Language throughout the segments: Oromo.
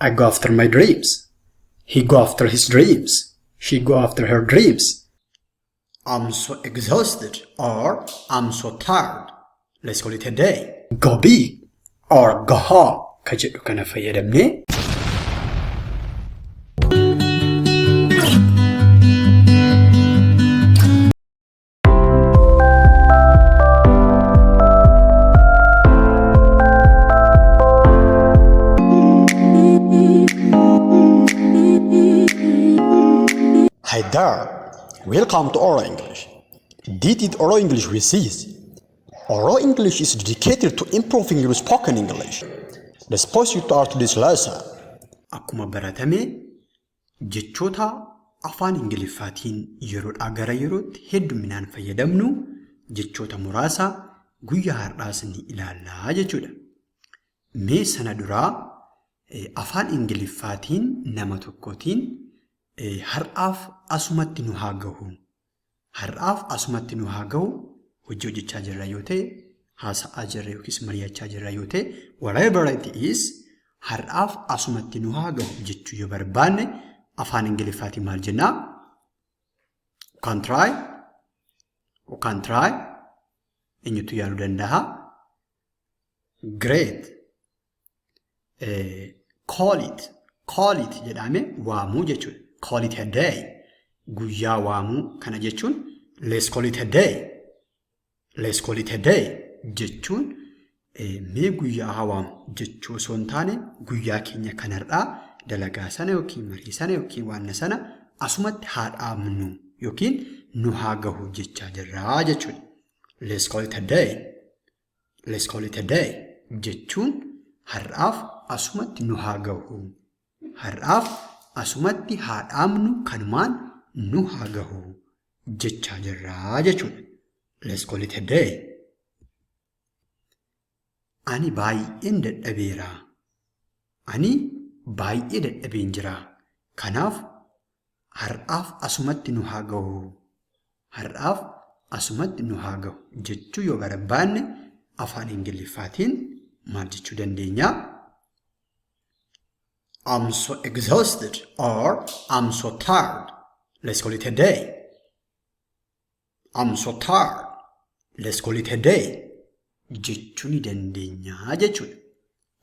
I go after my dreams. He go after his dreams. She go after her dreams. I'm so exhausted or I'm so tired. Let's call it a day. Go big or go home ka jedhu kana fayyadamnee Hi there, welcome to Oral English. This is Oral English with Cs. Oral English is dedicated to improving your spoken English. Let's proceed to our today's lesson. Akkuma baratame jechoota afaan Ingiliffaatiin yeroodhaa gara yerootti hedduminaan fayyadamnu jechoota muraasa guyyaa har'aas ni ilaallaa jechuudha. Mee sana duraa afaan Ingiliffaatiin nama tokkotiin har'aaf asumatti nu haa gahu. Har'aaf asumatti nu haa gahu hojii hojjechaa jirra yoo ta'e, haasa'aa jirra yookiis mari'achaa jirra yoo ta'e, whatever it is, har'aaf asumatti nu haa gahu jechuu yoo barbaanne afaan Ingiliffaatiin maal jennaa? You can try. You can try. Eenyutu yaaluu danda'a? Great. Call it. Call it jedhame waamuu jechuudha. Call it a day. Guyyaa waamuu kana jechuun let's call it a day. Let's call it a day jechuun mee guyyaa haa waamu jechuu osoo hin taane guyyaa keenya kanarraa dalagaa sana yookiin marii sana yookiin waanna sana asumatti haa dhaabnu yookiin nu haa gahu jechaa jirraa jechuudha. Let's call it a day. Let's call it a day jechuun har'aaf asumatti nu haa gahu. Har'aaf asumatti haa dhaabnu kanumaan nu haa gahu jechaa jirraa jechuudha. Let's call it a day. Ani baay'een dadhabeera. Ani baay'ee dadhabeen jira. Kanaaf har'aaf asumatti nu haa gahu. Har'aaf asumatti nu haa gahu jechuu yoo barbaanne afaan Ingiliffaatiin maal jechuu dandeenya? I'm so exhausted or I'm so tired. Let's call it a day. I'm so tired. Let's call it a day. Jechuu ni dandeenya jechuudha.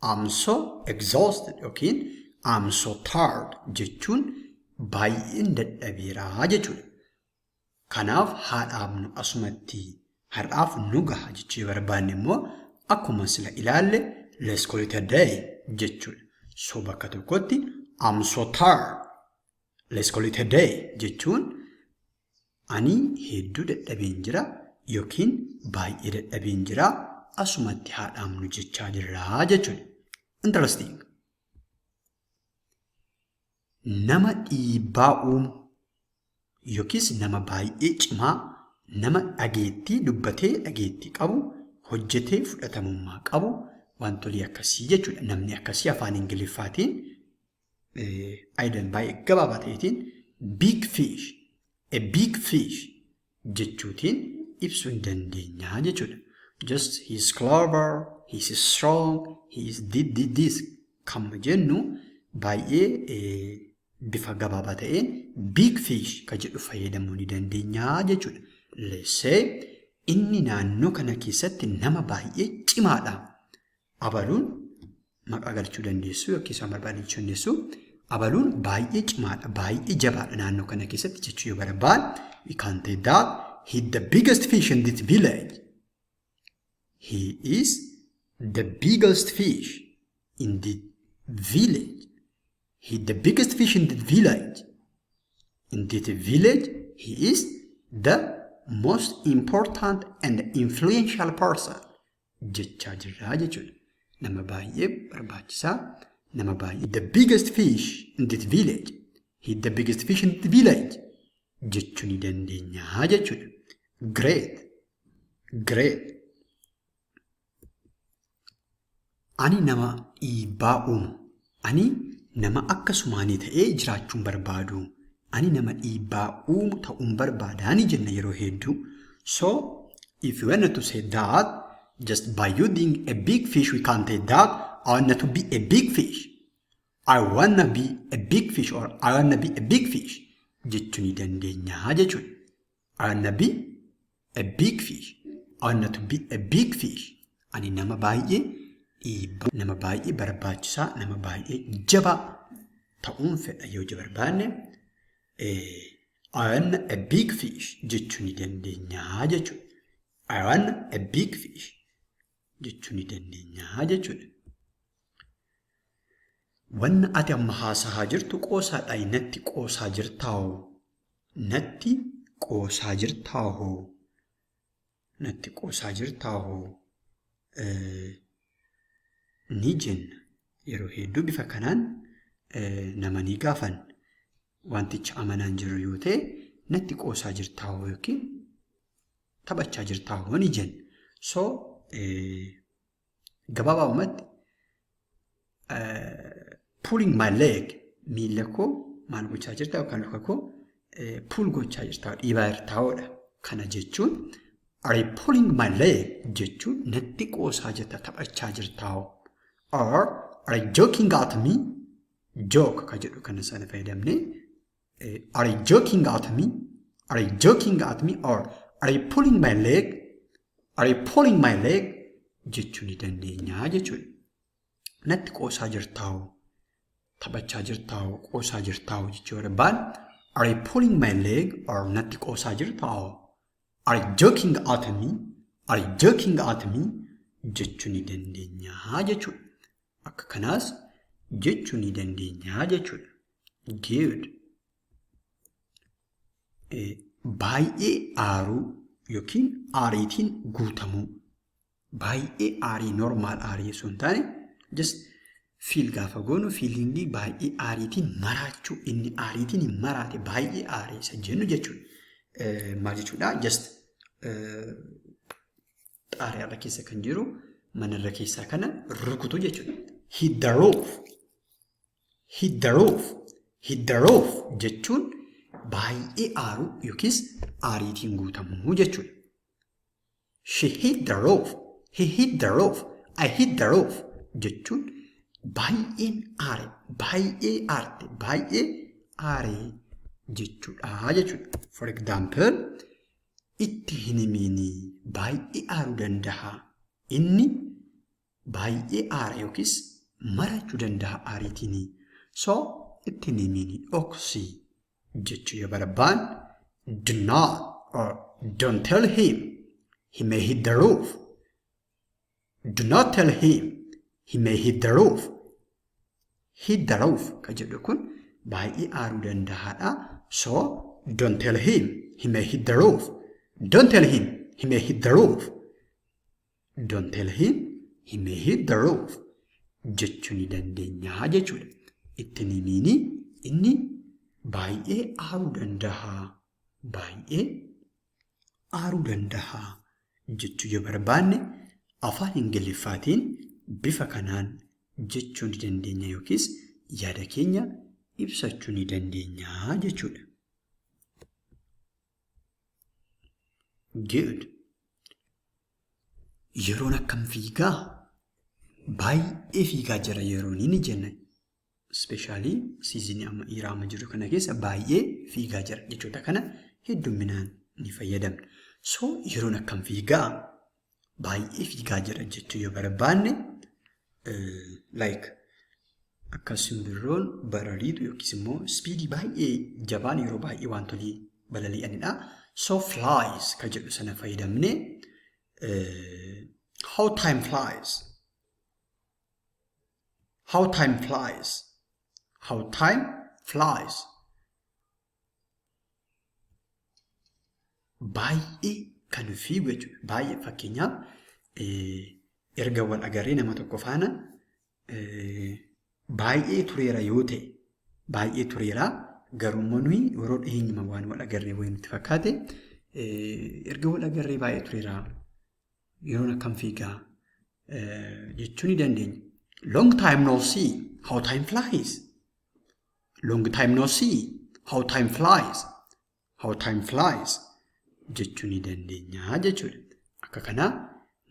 I'm so exhausted yookiin I'm so tired jechuun baay'een dadhabeera jechuudha. Kanaaf haa dhaabnu asumatti har'aaf nu gaha jechuu yoo barbaanne immoo akkuma sila ilaalle let's call it a day jechuudha. So bakka tokkotti I'm so tired. Let's call it a day jechuun ani hedduu dadhabeen jira yookiin baay'ee dadhabeen jira asumatti haa dhaabnu jechaa jirra jechuudha. Interesting. Nama dhiibbaa uumu yookiis nama baay'ee cimaa, nama dhageettii dubbatee dhageettii qabu, hojjetee fudhatamummaa qabu, wantolii akkasii jechuudha. Namni akkasii afaan Ingiliffaatiin ayidan baay'ee gabaabaa ta'eetiin big fish, a big fish jechuutiin ibsuu hin dandeenya jechuudha. Just he is clever, he is strong, he is did, did this kan jennu baay'ee bifa gabaabaa ta'een big fish kan jedhu fayyadamuu ni dandeenya jechuudha. Let's say inni naannoo kana keessatti nama baay'ee cimaadha. Abaluun maqaa galchuu dandeessu yookiin isaan barbaade jechuu dandeessu. Abaluun baay'ee cimaadha, baay'ee jabaadha naannoo kana keessatti jechuu yoo barbaade we can say that he the biggest fish in this village. He is the biggest fish in the village. He the biggest fish in the village. In this village, he is the most important and influential person. Jechaa jirraa jechuudha. Nama baay'ee barbaachisaa, nama baay'ee. The biggest fish in this village. He the biggest fish in the village. Jechuu ni dandeenya jechuudha. Great. Great. Ani nama dhiibbaa uumu. Ani nama akkasumaanii ta'ee jiraachuun barbaadu. Ani nama dhiibbaa uumu ta'uun barbaada ni jenna yeroo hedduu. So, if you want to say that, just by using a big fish, we can say that I want to be a big fish. I wanna be a big fish or I wanna be a big fish jechuu ni dandeenya jechuudha. I wanna be a big fish. I wanna to be a big fish. Ani nama baay'ee dhiibbaa, nama baay'ee barbaachisaa, nama baay'ee jabaa ta'uun fedha yoo barbaanne I wanna a big fish jechuu ni dandeenya jechuudha. I wanna a big fish jechuu ni dandeenya jechuudha. Wanna ati amma haasahaa jirtu qoosaadha. Natti qoosaa jirtaawoo? Natti qoosaa jirtaawoo? Natti qoosaa jirtaawoo? Ni jenna. Yeroo hedduu bifa kanaan nama ni gaafanna. Wanticha amanaan jiru yoo ta'e natti qoosaa jirtaawoo yookiin taphachaa jirtaawoo ni jenna. So gabaabumatti pulling my leg, miila koo maal gochaa jirta yookaan luka koo pull gochaa jirta, dhiibaa jirtaa'oodha. Kana jechuun "Are you pulling my leg?" jechuun natti qoosaa jirta, taphachaa jirtaa'oo. Or "Are you joking at me?" Joke ka jedhu kana sana fayyadamne "Are you joking at me? Are you joking at me?" or "Are you pulling my leg? Are you pulling my leg?" jechuu ni dandeenya jechuudha. Natti qoosaa jirtaa'oo, taphachaa jirtaa'oo, qoosaa jirtaa'oo jechuu barbaan "Are you pulling my leg?" or natti qoosaa jirtaa'oo? "Are you joking at me? Are you joking at me?" jechuu ni dandeenya jechuudha. Akka kanaas jechuu ni dandeenya jechuudha. Good. Baay'ee aaruu yookiin aariitiin guutamuu. Baay'ee aarii, normal aarii osoo hin taane, just feel gaafa goonu feelingii baay'ee aariitiin maraachuu, inni aariitiin hin maraate, baay'ee aarii isa jennu jechuudha. Maal jechuudha? Just xaariyaarra keessa kan jiru manarra keessaa kana rukutu jechuudha. Hit the roof. Hit the roof. Hit the roof jechuun baay'ee aaruu yookiis aariitiin guutamuu jechuudha. She hit the roof. He hit the roof. I hit the roof jechuun baay'een aare, baay'ee aarte, baay'ee aare jechuudha jechuudha. For example, itti hin himiinii, baay'ee aaruu danda'a. Inni baay'ee aara yookiis marachuu danda'a aariitiin. So itti hin himiinii, dhoksii jechuu yoo barbaan do not or don't tell him, he may hit the roof. Do not tell him, he may hit the roof. Hit the roof ka jedhu kun baay'ee aaruu danda'aadha. So don't tell him, he may hit the roof. Don't tell him, he may hit the roof. Don't tell him, he may hit the roof jechuu ni dandeenya jechuudha. Itti hin himiinii, inni baay'ee aaruu danda'a. Baay'ee aaruu danda'a jechuu yoo barbaanne afaan Ingiliffaatiin bifa kanaan jechuu ni dandeenya yookiis yaada keenya ibsachuu ni dandeenya jechuudha. Good. Yeroon akkam fiigaa? Baay'ee fiigaa jira yeroon inni jenna. Especially seasonii amma dhiiraa amma jiru kana keessa baay'ee fiigaa jira jechoota kana hedduminaan ni fayyadamna. So yeroon akkam fiigaa? Baay'ee fiigaa jira jechuu yoo barbaanne like akka simbirroon barariitu yookiis immoo speedii baay'ee jabaan yeroo baay'ee wantoonni balali'anidha. So flies ka jedhu sana fayyadamnee how time flies. How time flies. How time flies. Baay'ee kan fiigu jechuudha. Baay'ee fakkeenyaaf erga wal agarree nama tokko faana baay'ee tureera yoo ta'e, baay'ee tureera, garuu immoo nuyi yeroo dhiyeenyuma waan wal agarree wayii nutti fakkaate, erga wal agarree baay'ee tureera, yeroon akkam fiigaa jechuu ni dandeenya. Long time no see, how time flies. Long time no see, how time flies. How time flies jechuu ni dandeenya jechuudha. Akka kanaa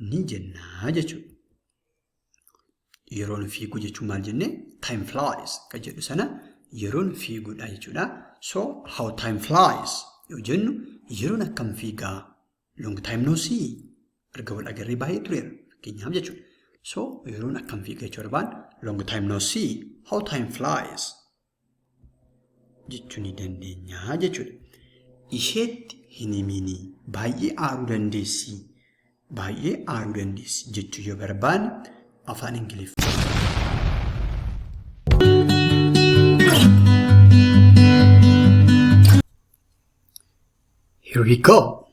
ni jennaa jechuudha. Yeroon fiigu jechuun maal jennee? Time flies kan jedhu sana yeroon fiiguudha jechuudha. So how time flies yoo jennu yeroon akkam fiigaa, long time no see, erga wal agarree baay'ee tureera fakkeenyaaf jechuudha. So yeroon akkam fiigaa jechuu barbaanne, long time no see, how time flies jechuu ni dandeenya jechuudha. Isheetti hin himinii, baay'ee aaruu dandeessi, baay'ee aaruu dandeessi jechuu yoo barbaanne afaan Ingiliffaa. Here we go.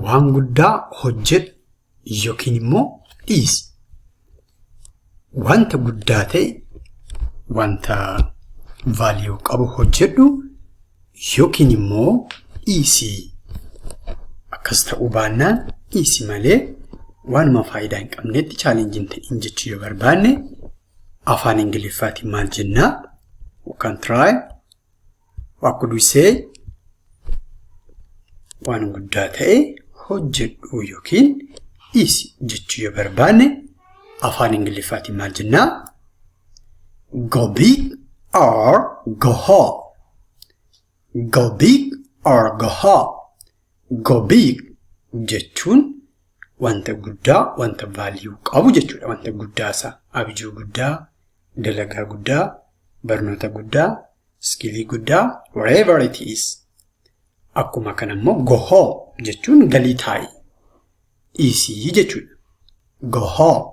Waan guddaa hojjedhu yookiin immoo dhiisi. Wanta guddaa ta'e, wanta value qabu hojjedhu yookiin immoo dhiisi. Akkas ta'uu baannaan dhiisi malee waanuma faayidaa hin qabnetti challenge hin ta'in jechuu yoo barbaanne afaan Ingiliffaatiin maal jennaa? We can try. What could we say? Waan guddaa ta'e hojjedhu yookiin dhiisi jechuu yoo barbaanne afaan Ingiliffaatiin maal jennaa? Go big or go home. Go big or go home. Go big jechuun wanta guddaa, wanta value qabu jechuudha. Wanta guddaa isaa abjuu guddaa, dalagaa guddaa, barnoota guddaa, skill guddaa, whatever it is. Akkuma kana immoo go home jechuun galii taa'i. Dhiisii jechuudha. Go home.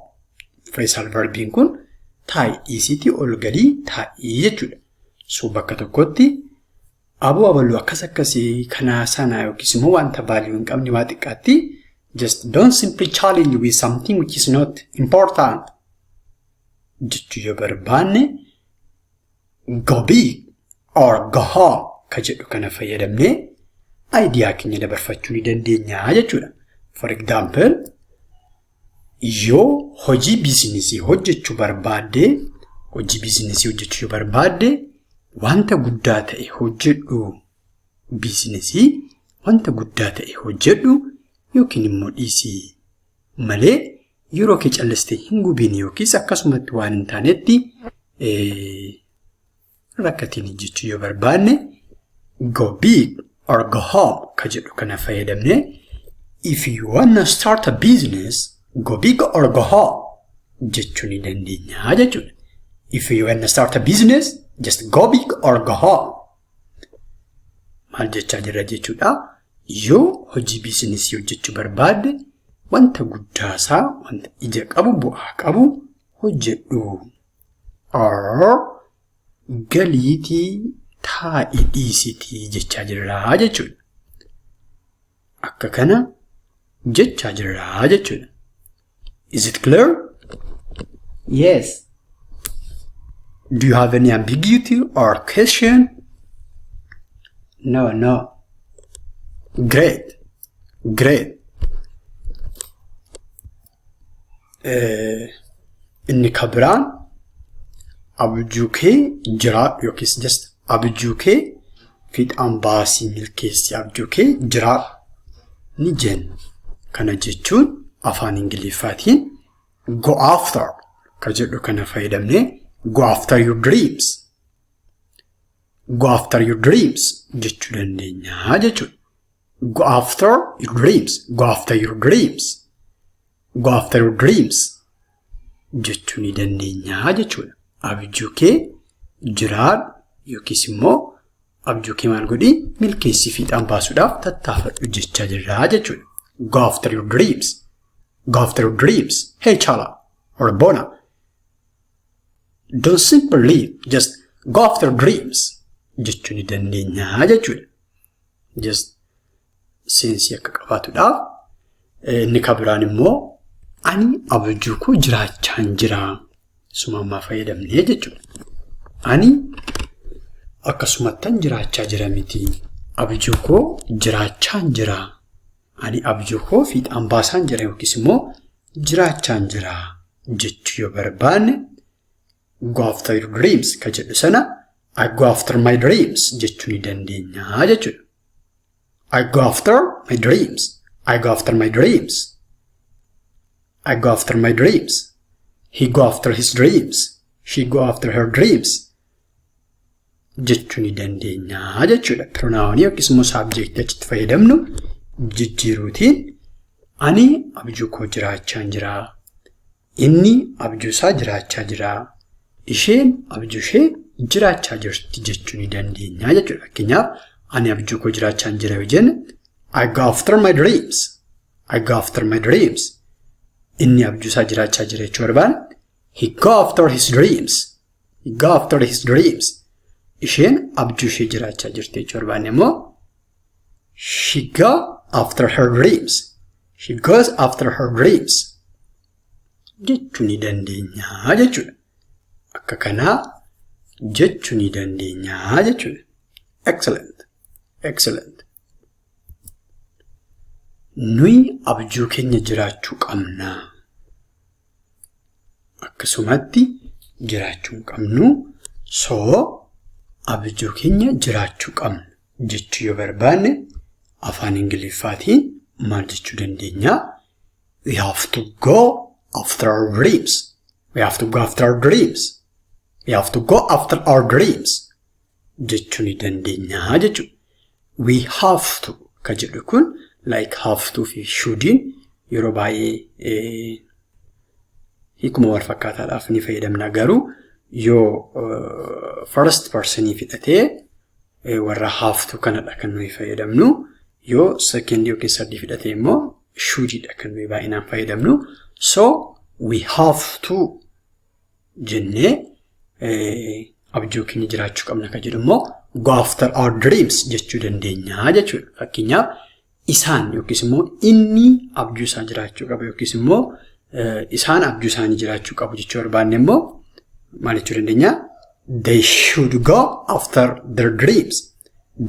Phrasal verbiin kun taa'i, dhiisiitii ol galii taa'ii jechuudha. So bakka tokkotti aboo abaluu akkas akkasii kanaa sana yookiis immoo wanta value hin qabne waa xiqqaatti, just don't simply challenge with something which is not important jechuu yoo barbaanne go big or go home ka jedhu kana fayyadamnee idea keenya dabarfachuu ni dandeenya jechuudha. For example, yoo hojii business hojjechuu barbaadde, hojii business hojjechuu yoo barbaadde, wanta guddaa ta'e hojjedhu, business wanta guddaa ta'e hojjedhu yookiin immoo dhiisii malee yeroo kee callistee hin gubiin yookiis akkasumatti waan hin taanetti rakkatiin jechuu yoo barbaanne go big or go home ka jedhu kana fayyadamnee if you wanna start a business, go big or go home jechuu ni dandeenya jechuudha. If you wanna start a business, just go big or go home. Maal jechaa jirra jechuudha? Yoo hojii business hojjechuu barbaadde wanta guddaasaa, wanta ija qabu, bu'aa qabu hojjedhu. Or galiitii taa'ii dhiisitii jechaa jirra jechuudha. Akka kana jechaa jirra jechuudha. Is it clear? Yes. Do you have any ambiguity or question? No. Great. Great. Inni ka biraan abjuu kee jiraadhu yookiis just abjuu kee fiixaan baasii milkeessi, abjuu kee jiraadhu ni jenna. Kana jechuun afaan Ingiliffaatiin go after ka jedhu kana fayyadamnee go after your dreams. Go after your dreams jechuu dandeenya jechuudha. Go after your dreams. Go after your dreams. Go after your dreams jechuu ni dandeenya jechuudha. Abjuu kee jiraadhu yookiis immoo abjuu kee maal godhii, milkeessii fiixaan baasuudhaaf tattaafadhu jechaa jirra jechuudha. Go after your dreams. Go after your dreams. Hey Chala or Bona. Don't simply live, just go after dreams jechuu ni dandeenya jechuudha. Just sense akka qabaatuudhaaf. Inni kan biraan immoo ani abjuu koo jiraachaan jira. Suma ammaa fayyadamnee jechuudha. Ani akkasumattan jiraachaa jira miti. Abjuu koo jiraachaan jira. Ani abjuu koo fiixaan baasaan jira yookiis immoo jiraachaan jira jechuu yoo barbaanne go after your dreams ka jedhu sana I go after my dreams jechuu ni dandeenya jechuudha. I go after my dreams. I go after my dreams. I go after my dreams. He go after his dreams. She go after her dreams. Jechuu ni dandeenya jechuudha. Pronounii yookiis immoo subjectii achitti fayyadamnu jijjiiruutiin ani abjuu koo jiraachaa jira. Inni abjuu isaa jiraachaa jira. Isheen abjuu ishee jiraachaa jirti jechuu ni dandeenya jechuudha. Fakkeenyaaf, ani abjuu koo jiraachaa jira yoo jenne, I go after my dreams. I go after my dreams. Inni abjuu isaa jiraachaa jira jechuu barbaanne, he go after his dreams. He go after his dreams. Isheen abjuu ishee jiraachaa jirti jechuu barbaanne immoo, she go after her dreams. She goes after her dreams. Jechuu ni dandeenya jechuudha. Akka kanaa jechuu ni dandeenya jechuudha. Excellent. Excellent. Nuyi abjuu keenya jiraachuu qabna. Akkasumatti jiraachuu hin qabnu. So abjuu keenya jiraachuu qabna jechuu yoo barbaanne, afaan Ingiliffaatiin maal jechuu dandeenya? We have to go after our dreams. We have to go after our dreams. We have to go after our dreams jechuu ni dandeenya jechuudha. We have to ka jedhu kun, like have to fi shouldiin yeroo baay'ee hiikuma wal fakkaataadhaaf ni fayyadamna, garuu yoo first personii fidhatee warra have to kanadha kan nuyi fayyadamnu, yoo second yookiin third fidhatee immoo shouldiidha kan nuyi baay'inaan fayyadamnu. So we have to jennee abjuu keenya jiraachuu qabna kan jedhu immoo go after our dreams jechuu dandeenya jechuudha. Fakkeenyaaf, isaan yookiis immoo inni abjuu isaa jiraachuu qaba yookiis immoo isaan abjuu isaanii jiraachuu qabu jechuu barbaanne immoo maal jechuu dandeenya? They should go after their dreams.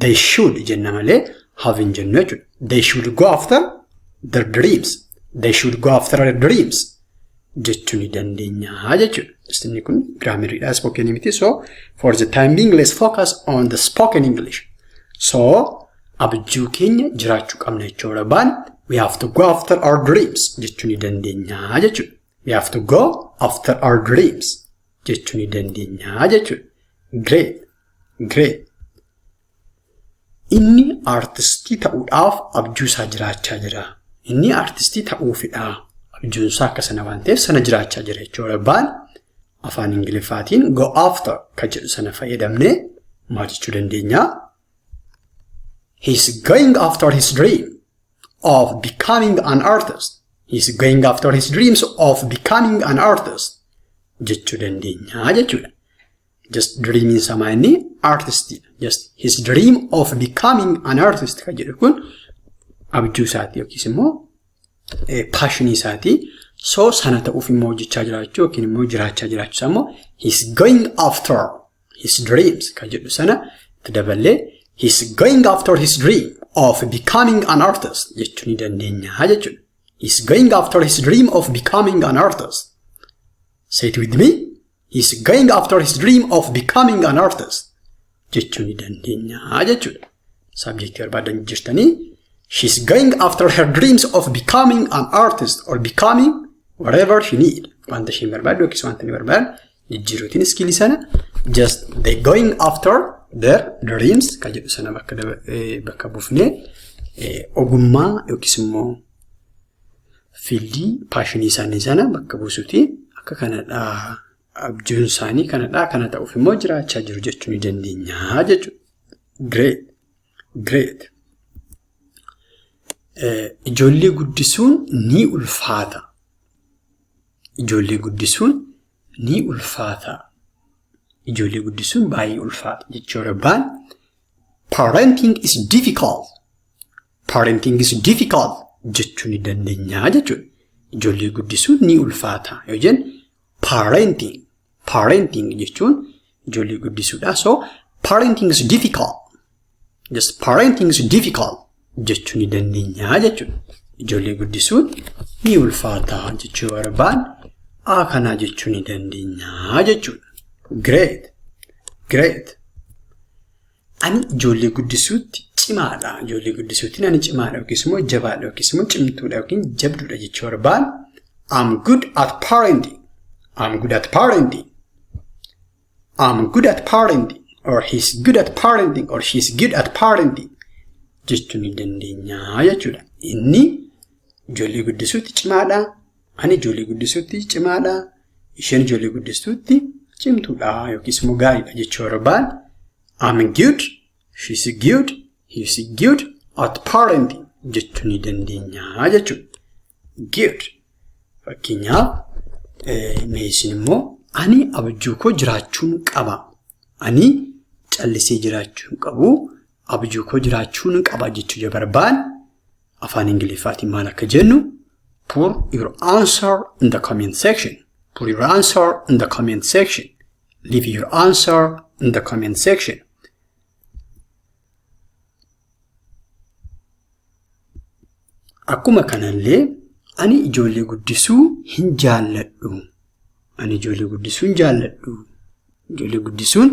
They should jenna malee have hin jennu jechuudha. They should go after their dreams. They should go after their dreams jechuu ni dandeenya jechuudha. Inni kun grammariidha, spoken miti. So for the time being, let's focus on the spoken English. So abjuu keenya jiraachuu qabna jechuu barbaanne, we have to go after our dreams jechuu ni dandeenya jechuudha. We have to go after our dreams jechuu ni dandeenya jechuudha. Great. Great. Inni aartistii ta'uudhaaf abjuu isaa jiraachaa jira. Inni aartistii ta'uufidha. Abjuun isaa akka sana waan ta'eef sana jiraachaa jira jechuu barbaanne, afaan Ingiliffaatiin go after kan jedhu sana fayyadamnee maal jechuu dandeenya? He's going after his dream of becoming an artist. He's going after his dreams of becoming an artist jechuu dandeenya jechuudha. Just dreamiin isaa inni artistiidha. Just his dream of becoming an artist kan jedhu kun abjuu isaati yookiis immoo passionii isaati. So sana ta'uuf immoo hojjechaa jiraachuu yookiin immoo jiraachaa jiraachuu isaa immoo he's going after his dreams kan jedhu sana itti daballee he's going after his dream of becoming an artist jechuu ni dandeenya jechuudha. He's going after his dream of becoming an artist. Say it with me. He's going after his dream of becoming an artist jechuu ni dandeenya jechuudha. Subjectii barbaadan jirtanii, she's going after her dreams of becoming an artist or becoming whatever she need. Wanta isheen barbaaddu yookiis wanta inni barbaadu jijjiiruutiin skillii sana just they going after their dreams kan jedhu sana bakka buufnee ogummaa yookiis immoo fieldii passionii isaanii sana bakka buusuuti akka kanadha. Abjuun isaanii kanadha. Kana ta'uuf immoo jiraachaa jiru jechuu ni dandeenya jechuudha. Great. Great. Ijoollee guddisuun ni ulfaata. Ijoollee guddisuun ni ulfaata. Ijoollee guddisuun baay'ee ulfaata jechuu barbaanne, parenting is difficult. Parenting is difficult jechuu ni dandeenya jechuudha. Ijoollee guddisuun ni ulfaata yoo jennu, parenting jechuun ijoollee guddisuudha. So parenting is difficult. Just parenting is difficult jechuu ni dandeenya jechuudha. Ijoollee guddisuun ni ulfaata jechuu barbaanne a kanaa jechuu ni dandeenya jechuudha. Great. Great. Ani ijoollee guddisuutti cimaadha. Ijoollee guddisuutti ani cimaadha yookiis immoo jabaadha yookiis immoo cimtuudha yookiin jabduudha jechuu barbaanne I'm good at parenting. I'm good at parenting. I'm good at parenting or he's good at parenting or she's good at parenting jechuu ni dandeenya jechuudha. Inni ijoollee guddisuutti cimaadha. Ani ijoollee guddisuutti cimaadha. Isheen ijoollee guddisuutti cimtuudha yookiis immoo gaariidha jechuu barbaanne I'm good, she's good, he's good at parenting jechuu ni dandeenya jechuudha. Good. Fakkeenyaaf mee isin immoo ani abjuu koo jiraachuun qaba. Ani callisee jiraachuu hin qabu. Abjuu koo jiraachuun qaba jechuu yoo barbaanne afaan Ingiliffaatiin maal akka jennu put your answer in the comment section. Put your answer in the comment section. Leave your answer in the comment section. Akkuma kanallee ani ijoollee guddisuu hin jaalladhu. Ani ijoollee guddisuu hin jaalladhu. Ijoollee guddisuun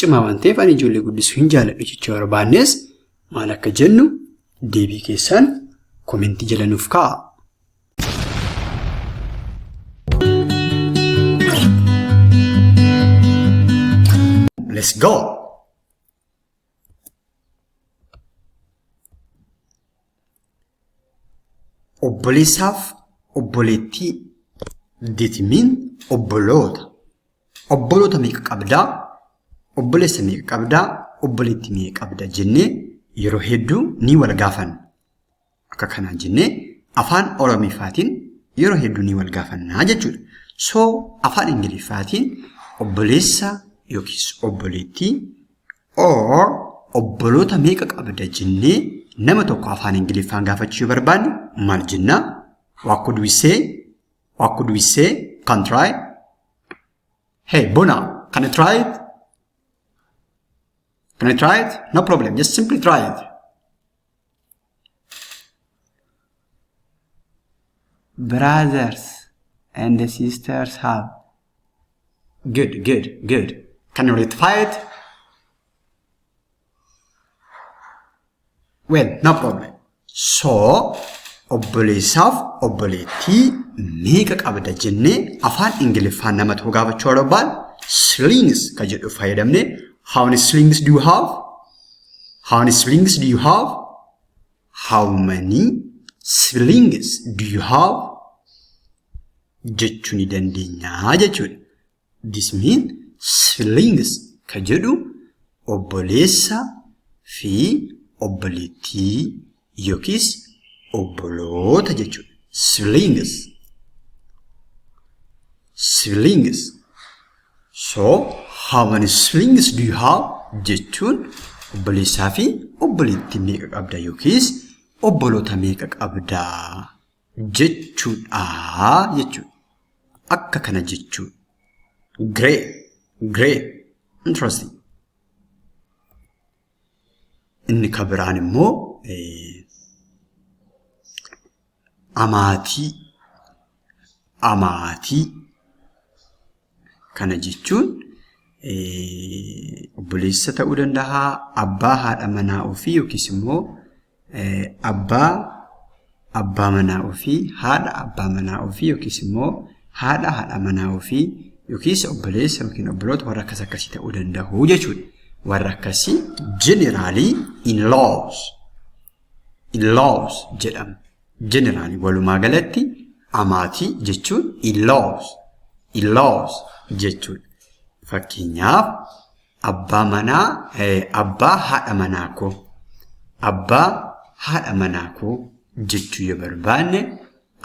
cimaa waan ta'eef ani ijoollee guddisuu hin jaalladhu jechuu barbaannes maal akka jennu deebii keessan komentii jala nuuf kaa'a. Let's go! Obboleessaaf obboleettii ditmiin obboloota. Obboloota meeqa qabdaa? Obboleessa meeqa qabdaa? Obboleettii meeqa qabda jennee yeroo hedduu ni wal gaafanna. Akka kanaa jennee afaan Oromiffaatiin yeroo hedduu ni wal gaafannaa jechuudha. So afaan Ingiliffaatiin obboleessa yookiis obboleettii or obboloota meeqa qabda jennee nama tokko afaan Ingiliffaan gaafachuu yoo barbaanne maal jennaa? What could we say? What could we say? Can try? Hey, Bona, can I try it? Can I try it? No problem, just simply try it. Brothers and sisters have. Good, good, good. Can you rectify it? Well, no problem. So, obboleessaaf obboleettii meeqa qabda jennee afaan Ingiliffaan nama tokko gaafachuu barbaanne siblings kan jedhu fayyadamnee how many siblings do you have? How many siblings do you have? How many siblings do you have? Jechuu ni dandeenya jechuudha. This means siblings kan jedhu obboleessa fi obboleettii yookiis obboloota jechuudha. Siblings. Siblings. So, how many siblings do you have? Jechuun obboleessaa fi obboleettii meeqa qabda yookiis obboloota meeqa qabda jechuudha jechuudha. Akka kana jechuudha. Great, great, interesting. Inni kan biraan immoo amaatii. Amaatii. Kana jechuun obboleessa ta'uu danda'a, abbaa haadha manaa ofii yookiis immoo abbaa abbaa manaa ofii, haadha abbaa manaa ofii yookiis immoo haadha haadha manaa ofii yookiis obboleessa yookiin obboloota warra akkas akkasii ta'uu danda'u jechuudha. Warra akkasii generally in-laws. In-laws jedhama. Generally walumaa galatti amaatii jechuun in-laws. In-laws jechuudha. Fakkeenyaaf abbaa manaa abbaa haadha manaa koo abbaa haadha manaa koo jechuu yoo barbaanne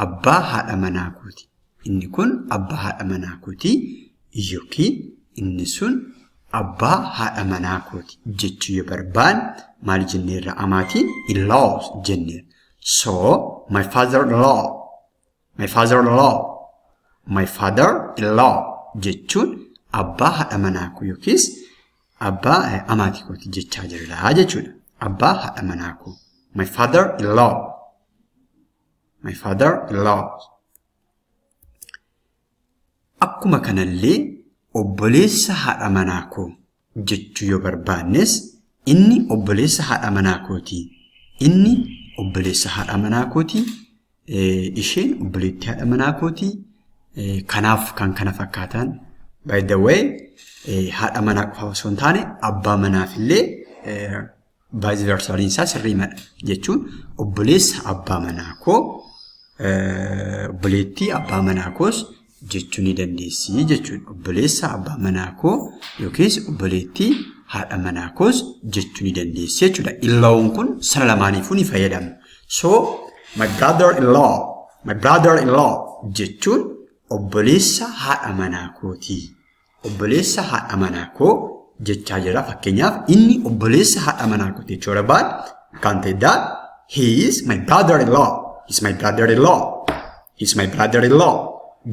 abbaa haadha manaa kooti. Inni kun abbaa haadha manaa kooti yookiin inni sun abbaa haadha manaa kooti jechuu yoo barbaanne maal jenneerra amaatiin in-laws jenneerra. So my father-in-law, my father-in-law, my father-in-law jechuun abbaa haadha manaa koo yookiis abbaa amaatii kooti jechaa jirra jechuudha. Abbaa haadha manaa koo. My father-in-law. My father-in-law. Akkuma kanallee obboleessa haadha manaa koo jechuu yoo barbaannes Inni obboleessa haadha manaa kooti. Inni obboleessa haadha manaa kooti. Isheen obboleettii haadha manaa kooti. Kanaaf kan kana fakkaatan. By the way, haadha manaa qofa osoo hin taane abbaa manaaf illee vice versa isaa sirriimadha. Jechuun obboleessa abbaa manaa koo, obboleettii abbaa manaa koos jechuu ni dandeessi jechuudha. Obboleessa abbaa manaa koo yookiis obboleettii haadha manaa koos jechuu ni dandeessi jechuudha. In-lawn kun sana lamaaniifuu ni fayyadama. So my brother in law, my brother in law jechuun obboleessa haadha manaa kooti. Obboleessa haadha manaa koo jechaa jira. Fakkeenyaaf, inni obboleessa haadha manaa kooti jechuu barbaadu, kan ta'e that he is my brother in law. He is my brother in law. He is my brother in law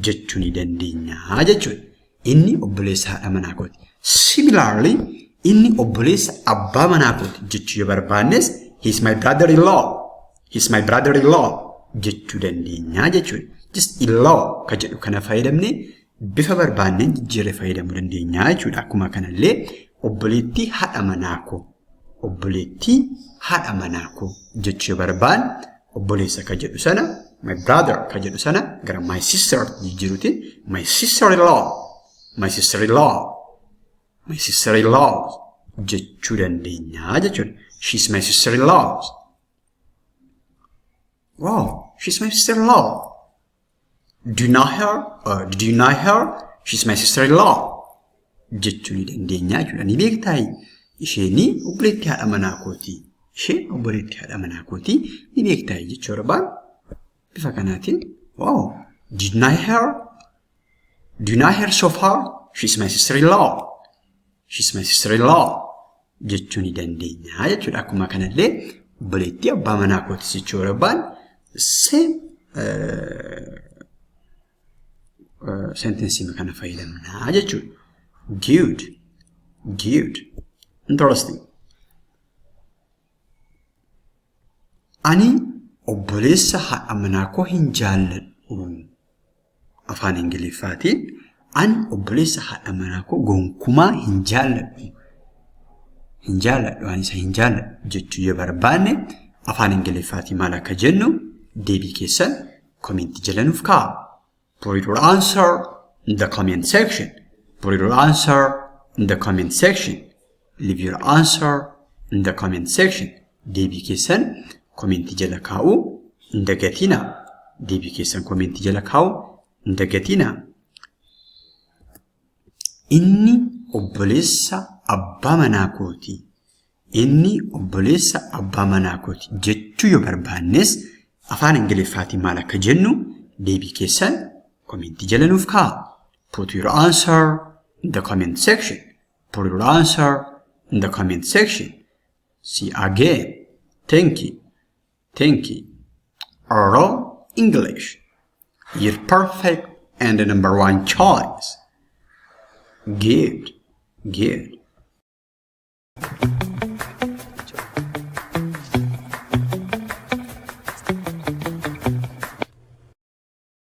jechuu ni dandeenya jechuudha. Inni obboleessa haadha manaa kooti. Similarly, inni obboleessa abbaa manaa kooti jechuu yoo barbaannes, he is my brother in law. He is my brother in law jechuu dandeenya jechuudha. Just in law ka jedhu kana fayyadamne bifa barbaanneen jijjiirree fayyadamuu dandeenya jechuudha. Akkuma kanallee obboleettii haadha manaa koo, obboleettii haadha manaa koo jechuu yoo barbaanne, obboleessa ka jedhu sana, my brother ka jedhu sana gara my sister jijjiiruutiin my sister in law, my sister in law, my sister in law jechuu dandeenya jechuudha. She's my sister in law. Wow, she's my sister in law. Do you know her? Or did you know her? She's my sister in law jechuu ni dandeenya jechuudha. Ni beektaa, isheen obboleettii haadha manaa kooti. Isheen obboleettii haadha manaa kooti, ni beektaa jechuu barbaadu. Bifa kanaatiin, wow, did you know her? Do you know her so far? She's my sister in law. She's my sister in law jechuu ni dandeenya jechuudha. Akkuma kanallee obboleettii abbaa manaa kooti jechuu barbaadu, same sentence kana fayyadamnaa jechuudha. Good. Good. Interesting. Ani obboleessa haadha manaa koo hin jaalladhu. Afaan Ingiliffaatiin ani obboleessa haadha manaa koo gonkumaa hin jaalladhu. Hin jaalladhu, ani isa hin jaalladhu jechuu yoo barbaanne, afaan Ingiliffaatiin maal akka jennu deebii keessan comment jala nuuf kaa'a. Put your answer in the comment section. Put your answer in the comment section. Leave your answer in the comment section. Deebii keessan comment jala kaa'uu hin dagatinaa. Deebii keessan comment jala kaa'uu hin dagatinaa. Inni obboleessa abbaa manaa kooti. Inni obboleessa abbaa manaa kooti jechuu yoo barbaannes, afaan Ingiliffaatiin maal akka jennu deebii keessan comment jala nuuf kaa'a. Put your answer in the comment section. Put your answer in the comment section. See you again. Thank you. Thank you. Oral English. Your perfect and the number one choice. Good. Good.